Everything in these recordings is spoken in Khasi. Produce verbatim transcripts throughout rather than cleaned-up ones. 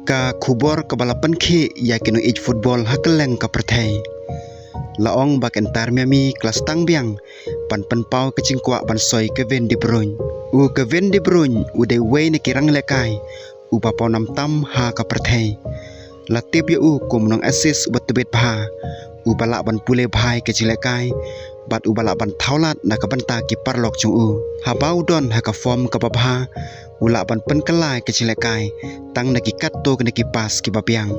Ka khubor kaba la pynkhih ïa ki nongïeit football ha kylleng ka pyrthei. La ong ba ka Inter Miami ka la sdang biang ban pynpaw ka jingkwah ban soi Kevin De Bruyne. U Kevin De Bruyne u dei uwei na ki rangïalehkai uba pawnam tam ha ka pyrthei. La tip ïa u kum u nong assist uba tbit bha, uba lah ban pule bha ïa ka jinglehkai bad uba lah ban thaw lad na ka bynta ki paralok jong u. Haba u don ha ka form kaba bha, u lah ban pynkylla ïa ka jinglehkai tang na ki katto katne ki pass kiba biang.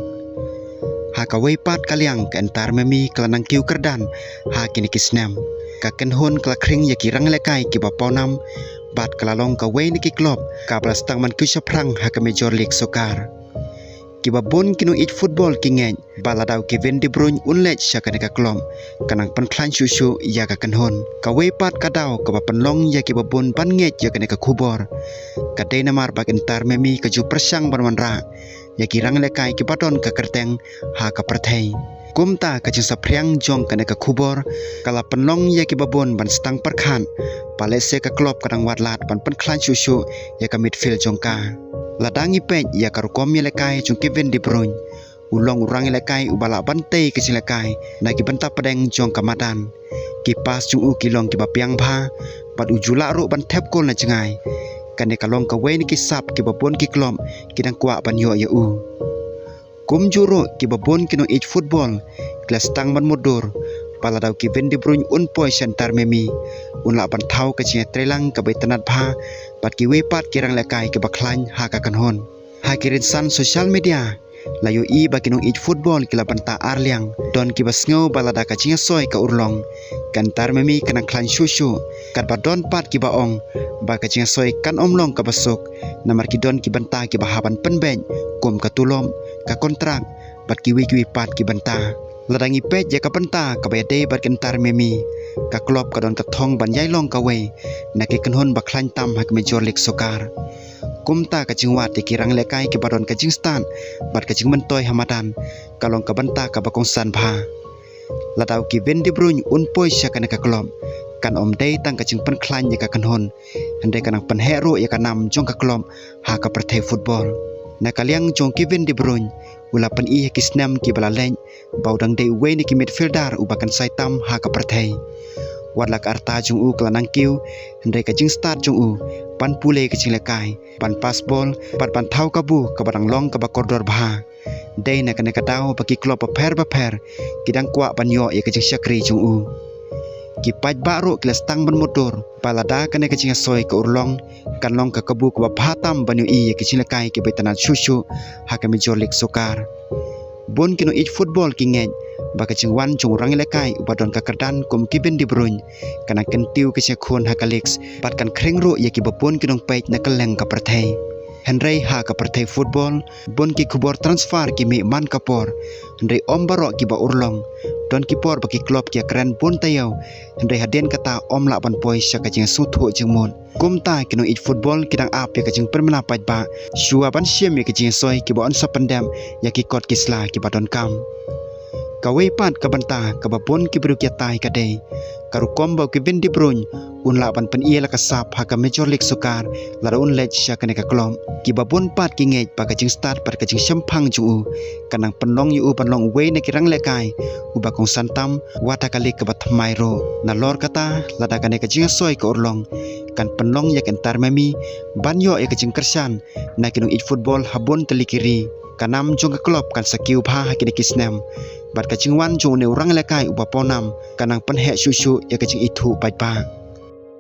Ha kawei pat ka liang, ka Inter Miami ka la nang kiew kyrdan ha kine ki snem. Ka kynhun ka la khring ïa ki rangïalehkai kiba pawnam bad ka la long kawei na ki club kaba la sdang ban kiew shaphrang ha ka Major League Soccer. Kiba bun ki nongïeit football ki ngeit ba lada u Kevin De Bruyne un leit sha kane ka club, ka nang pynkhlaiñ shuh shuh ïa ka kynhun. Kawei pat ka daw kaba pynlong ïa kiba bun ban ngeit ïa kane ka khubor, ka dei namar ba ka Inter Miami ka ju pyrshang ban wanrah ïa ki rangïalehkai kiba don ka kyrteng ha ka pyrthei. Kumta ka jingsaphriang jong kane ka khubor ka la pynlong ïa kiba bun ban sdang pyrkhat ba lehse ka club ka dang wad lad ban pynkhlaiñ shuh shuh ïa ka midfield jong ka. Lada ngi peit ïa ka rukom ïalehkai jong Kevin De Bruyne, u long u rangïalehkai uba lah ban tei ka jinglehkai na ki bynta pdeng jong ka madan. Ki pass jong u ki long kiba biang bha bad u ju lah ruh ban thep kol na jngai. Kane ka long kawei na ki sap kiba bun ki club ki dang kwah ban ïoh ïa u. Kumjuh ruh kiba bun ki nongïeit football ki la sdang ban mutdur ba lada u Kevin De Bruyne un poi sha Inter Miami, un lah ban thaw ka jingïatreilang kaba itynnad bha bad kiwei pat ki rangïalehkai kiba khlaiñ ha ka kynhun. Ha ki rynsan social media, la ïohi ba ki nongïeit football ki la bynta ar liang. Don kiba sngew ba lada ka jingïasoi ka urlong, ka Inter Miami ka nang khlaiñ shuh shuh. Katba don pat kiba ong ba ka jingïasoi kan ym long kaba suk, namar ki don ki bynta kiba hap ban pynbeit kum ka tulop, ka kontrak bad kiwei kiwei pat ki bynta. Lada ngi peit ïa ka bynta kaba ïadei bad ka Inter Miami, ka club ka don ka thong ban ïai long kawei na ki kynhun ba khlaiñ tam ha ka Major League Soccer. Kumta ka jingwad ïa ki rangïalehkai kiba don ka jingstad bad ka jingmyntoi ha madan ka long ka bynta kaba kongsan bha. Lada u Kevin De Bruyne un poi sha kane ka club, kan ym dei tang ka jingpynkhlaiñ ïa ka kynhun, hynrei ka nang pynheh ruh ïa ka nam jong ka club ha ka pyrthei football. Na ka liang jong u Kevin De Bruyne, u la pyni ha ki snem kiba la leit ba u dang dei uwei na ki midfielder uba kynsai tam ha ka pyrthei. Wat la ka rta jong u ka la nang kiew, hynrei ka jingstad jong u ban pule ka jinglehkai, ban pass ball bad ban thaw kabu kaba dang long kaba kordor bha, dei na kane ka daw ba ki club bapher bapher ki dang kwah ban ïoh ïa ka jingshakri jong u. Ki paidbah ruh ki la sdang ban mutdur ba lada kane ka jingïasoi ka urlong, kan long ka kabu kaba bha tam ban ïohi ïa ki jinglehkai kiba itynnad shuh shuh ha ka Major League Soccer. Bun ki nongïeit football ki ngeit ba ka jingwan jong u rangïalehkai uba don ka kyrdan kum u Kevin De Bruyne ka nang kyntiew ka jingïakhun ha ka league bad kan khring ruh ïa kiba bun ki nongpeit na kylleng ka pyrthei. Hynrei ha ka pyrthei football, bun ki khubor transfer ki mih man ka por, hynrei ym baroh kiba urlong. Don ki por ba ki club ki ïakren bun taïew, hynrei hadien kata ym lah ban poi sha ka jingsngewthuh jingmut. Kumta ki nongïeit football ki dang ap ïa ka jingpynbna paidbah shuwa ban shim ïa ka jingïasoi kiba yn sa pyndep ïa ki kot ki sla kiba donkam. Kawei pat ka bynta kaba bun ki briew ki ïatai ka dei ka rukom ba u Kevin De Bruyne un lah ban pyni la ka sap ha ka Major League Soccer lada un leit sha kane ka club. Kiba bun pat ki ngeit ba ka jingstad bad ka jingshemphang jong u ka nang pynlong ïa u ban long uwei na ki rangïalehkai uba kongsan tam wat ha ka league kaba thymmai ruh. Nalor kata, lada kane ka jingïasoi ka urlong, kan pynlong ïa ka Inter Miami ban ïoh ïa ka jingkyrshan na ki nongïeit football ha bun tylli ki ri. Ka nam jong ka club kan sa kiew bha ha kine ki snem bad ka jingwan jong une u rangïalehkai uba pawnam ka nang pynheh shuh shuh ïa ka jingithuh paidbah.